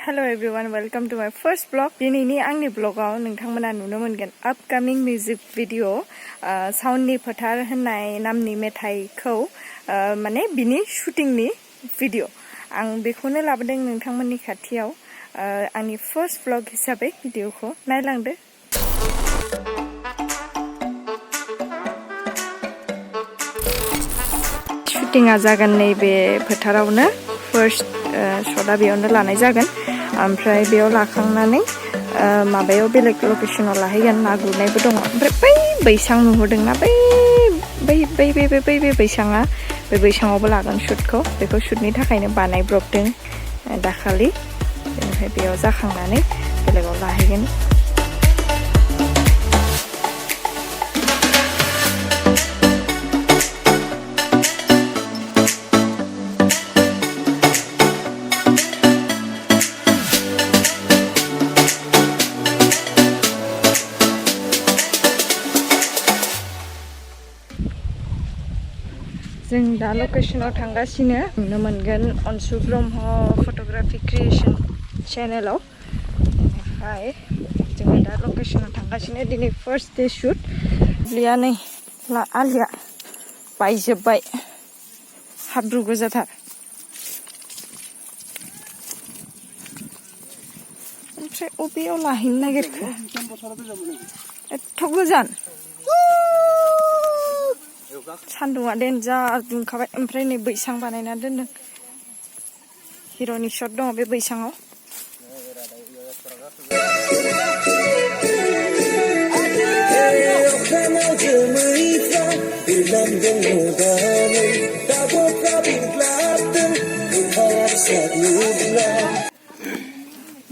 Hello everyone, welcome to my first vlog. दिनैनि आंनि ब्लगाव नोंथांमोना नुनो मोनगोन अपकमिं मिउजिक भिडिअ साउन्डनि फोथार होननाय नामनि मेथाइखौ माने बिनि शुटिंनि भिडिअ आं बेखौनो लाबोदों नोंथांमोननि खाथियाव आंनि फर्स्ट ब्लग हिसाबै भिडिअखौ नायलांदो। शुटिंआ जागोन नैबे फोथारावनो फर्स्ट शटआ बेयावनो लानाय जागोन ओमफ्राय बेयाव लाखांनानै माबायाव बेलेग लकेशनाव लाहैगोन ना गुरनायबो दङ ओमफ्राय बै बैसां नुहुरदोंना बै बैसाङा बे बैसाङावबो लागोन शुटखौ बेखौ शुटनि थाखायनो बानायब्रबदों दाखालि बेनिफ्राय बेयाव जाखांनानै बेलेगाव लाहैगोन। जों दा लकेशनाव थांगासिनो नुनो मोनगोन अनसु ब्रह्म फट'ग्राफि क्रिएशन चेनेलाव ओमफ्राय जोङो दा लकेशनाव थांगासिनो दिनै फार्स्ट डे शुट दुब्लिया नै आलिया बायजोब्बाय हाब्रु गोजाथार ओमफ्राय अबेयाव लाहैनो नागिरखो एथ' गोजान सान्दुंआ देन्जार दुंखाबाय ओमफ्राय नै बैसां बानायना दोनदों हिर'नि शट दङ बे बैसाङाव।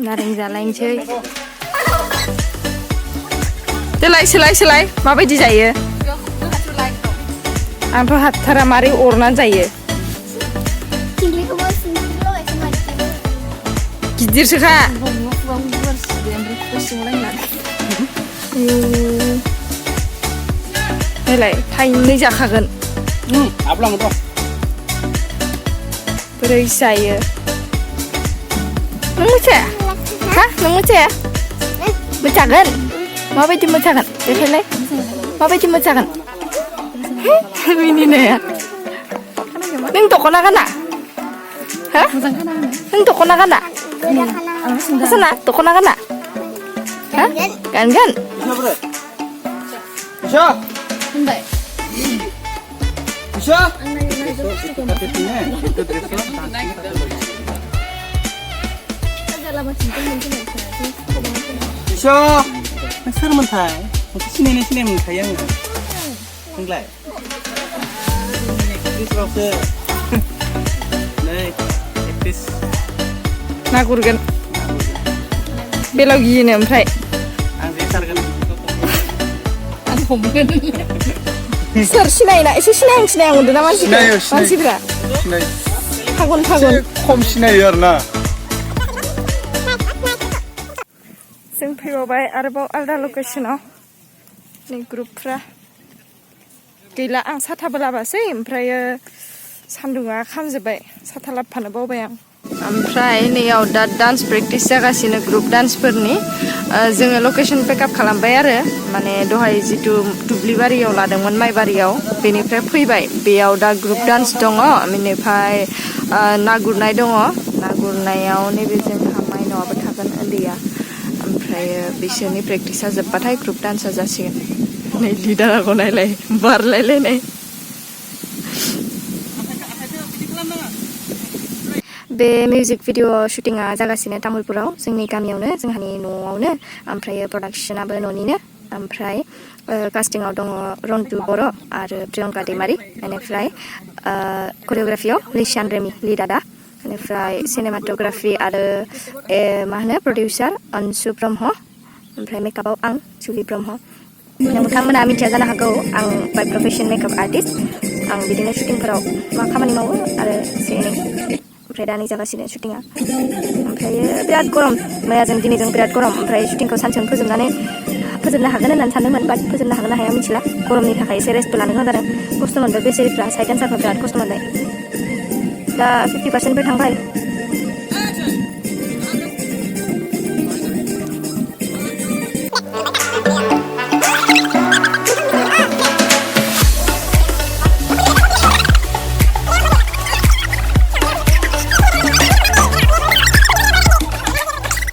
नारें जालायनोसै सोलाय माबायदि जायो आंथ' हाथारा मारै अरनानै जायो गिदिरसोखा नायलाय थाइनै जाखागोन बोरै जायो नों मोसाया हा नों मोसाया मोसागोन माबायदि मोसागोन देखायलाय माबायदि मोसागोन मिनिनाया नों दख'ना गाना हा नों दख'ना गाना sana दख'ना गाना हा गानगोन सोरमोनथाय सिनाय मोनखायो आङो नोंलाय ना गुरगोन बेलाव गियोनो ओमफ्राय आं जे सारगोन आं हमगोन सोर सिनायना एसे सिनाय मोनदों ना मानसिफोरा फागन खम सिनायो आरो ना जों फैबावबाय आरोबाव आलदा लकेशनाव नै ग्रुपफ्रा गैला आं साथाबो लाबासै ओमफ्राय सान्दुङा खामजोब्बाय साथा लाबफानो बावबाय आं ओमफ्राय नैयाव दा डान्स प्रेक्टिस जागासिनो ग्रुप डान्सफोरनि जोङो लकेशन पेकआप खालामबाय आरो माने दहाय जिथु दुब्लिबारियाव लादोंमोन माइबारियाव बेनिफ्राय फैबाय बेयाव दा ग्रुप डान्स दङ बेनिफ्राय ना गुरनाय दङ ना गुरनायाव नैबे जोंहा माइनावाबो थागोन उन्दैया ओमफ्राय बिसोरनि प्रेक्टिसा जोब्बाथाय ग्रुप डान्सआ जासिगोन नै लिडाराखौ नायलाय बारलायलायनाय बे मिउजिक भिडिअ शुटिंआ जागासिनो तामुलपुराव जोंनि गामियावनो जोंहानि न'आवनो ओमफ्राय प्रडाक्शनाबो न'निनो ओमफ्राय कास्टिंआव दङ रन्टु बर' आरो प्रियंका दैमारि बेनिफ्राय करिय'ग्राफियाव लिशान रेमि लिडादा बेनिफ्राय सिनेमाट'ग्राफि आरो मा होनो प्रडिउसार अनसु ब्रह्म ओमफ्राय मेकआपआव आं जुलि ब्रह्म नोंथांमोना मिथिया जानो हागौ आं बाय प्रफेसन मेकआप आर्टिस्ट आं बिदिनो शुटिंफोराव मा खामानि मावो आरो एसे एनै ओमफ्राय दा नै जागासिनो शुटिंआ ओमफ्राय बिराद गरम मैयाजों दिनैजों बिराद गरम ओमफ्राय शुटिंखौ सानसेयावनो फोजोबनो हागोन होननानै सानदोंमोन बाट फोजोबनो हागोन ना हाया मिथिला गरमनि थाखाय एसे रेस्टबो लानो गोनां जादों खस्थ' मोनदों बेसेरिफ्रा साइड डान्सारफ्रा बिराद खस्थ' मोनबाय दा 50% थांबाय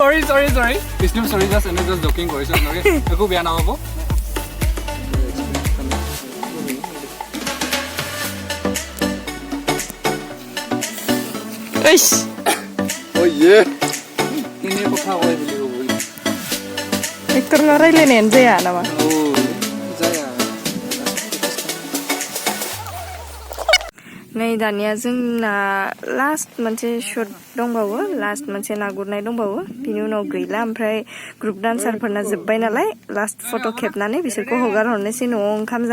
sorry. Vishnu, sorry, just joking কৰিছো আপোনালোকে একো বেয়া নহব Eish. Oh yeah. ini কথা কয় বুলি কবই Victor ngarailenen jaya nama. जाया नै दानिया जोंना लास्ट मोनसे शट दंबावो लास्ट मोनसे ना गुरनाय दंबावो बिनि उनाव गैला ओमफ्राय ग्रुप डान्सारफोरना जोब्बाय नालाय लास्ट फट' खेबनानै बिसोरखौ हगार हरनोसै न'आव ओंखाम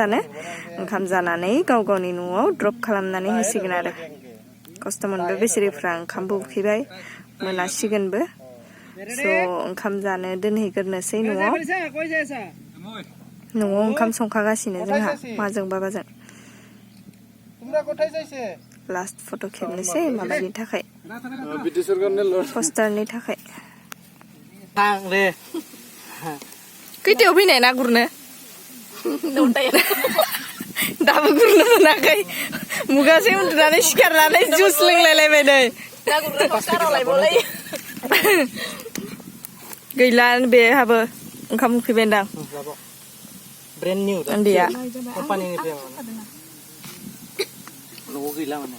जानानै गाव गावनि न'आव ड्रप खालामनानै होसिगोन आरो खस्थ' मोनबाय बिसोरफ्रा ओंखामबो उखैबाय मोनासिगोनबो स' ओंखाम जानो दोनहैग्रोनोसै न'आव ओंखाम संखागासिनो जोंहा माजों बाबाजों लास्ट फट' खेबनोसै माबानि थाखाय पस्टारनि थाखाय थां दे खैथायाव फैनाय ना गुरनो दाबो गुरनो मोनाखै मुगासे उन्दुनानै सिखारनानै जुस लोंलायलायबाय नै ना गुरनो पस्टाराव लायबावलायो गैला बेहाबो ओंखाम उखैबायदां ब्रेन्ड निउ उन्दैया कम्पानिनिफ्राय न'आव गैला माने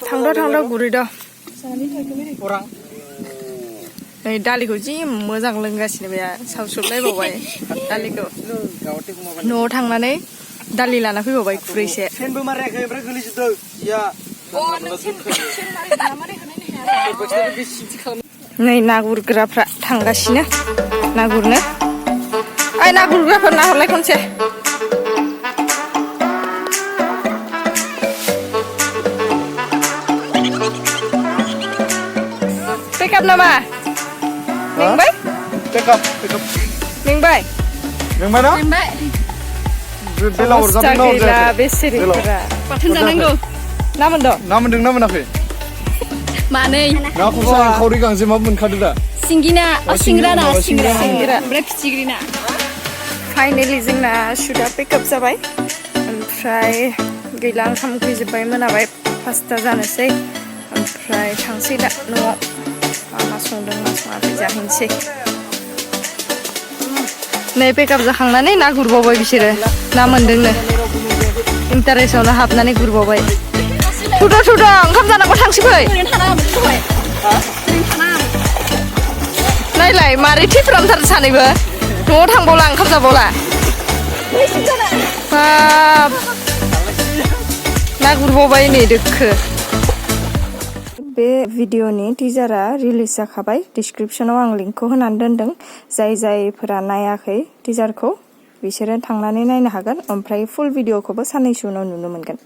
थांद' गुरैद' orang नै दालिखौ जि मोजां लोंगासिनो बे सावसुबलायबावबाय दालिखौ न'आव थांनानै दालि लाना फैबावबाय खुरैसे सेनबो माराखै ओमफ्राय गोलैजोबदों या नै ना गुरग्राफ्रा थांगासिनो ना गुरनो ओइ ना गुरग्राफोर नाहरलाय खनसे पिकआप नामा मेंबाय पिकआप मेंबाय ना बेला हरजादों ना हरजायाखै बेसेरिफोरा बाथोन जानांगौ ना मोनदों ना मोनाखै मानै नाखौ खावरि गांजेमा मोनखादो दा सिंगिना सिंग्रा सिंग्रा ओमफ्राय फिथिख्रि ना फाइनेलि जोंना शुटआ पिकआप जाबाय ओमफ्राय गैला ओंखाम उखैजोब्बाय मोनाबाय 5टा जानोसै ओमफ्राय थांसै दा न'आव मा संदों मा सङाखै जाहैनोसै नै पिकआप जाखांनानै ना गुरबावबाय बिसोरो ना मोनदोंनो इन्टारेस्टआवनो हाबनानै गुरबावबाय थुद' ओंखाम जानांगौ थांसै फै नायलाय मारै थैफ्रामथारो सानैबो न'आव थांबावला ओंखाम जाबावला बाब ना गुरबावबाय नै दोखो बे भिडिअनि टिजारा रिलिज जाखाबाय डिसक्रिपसनाव आं लिंकखौ होनानै दोनदों जायफोरा नायाखै टिजारखौ बिसोरो थांनानै नायनो हागोन ओमफ्राय फुल भिडिअखौबो साननैसो उनाव नुनो मोनगोन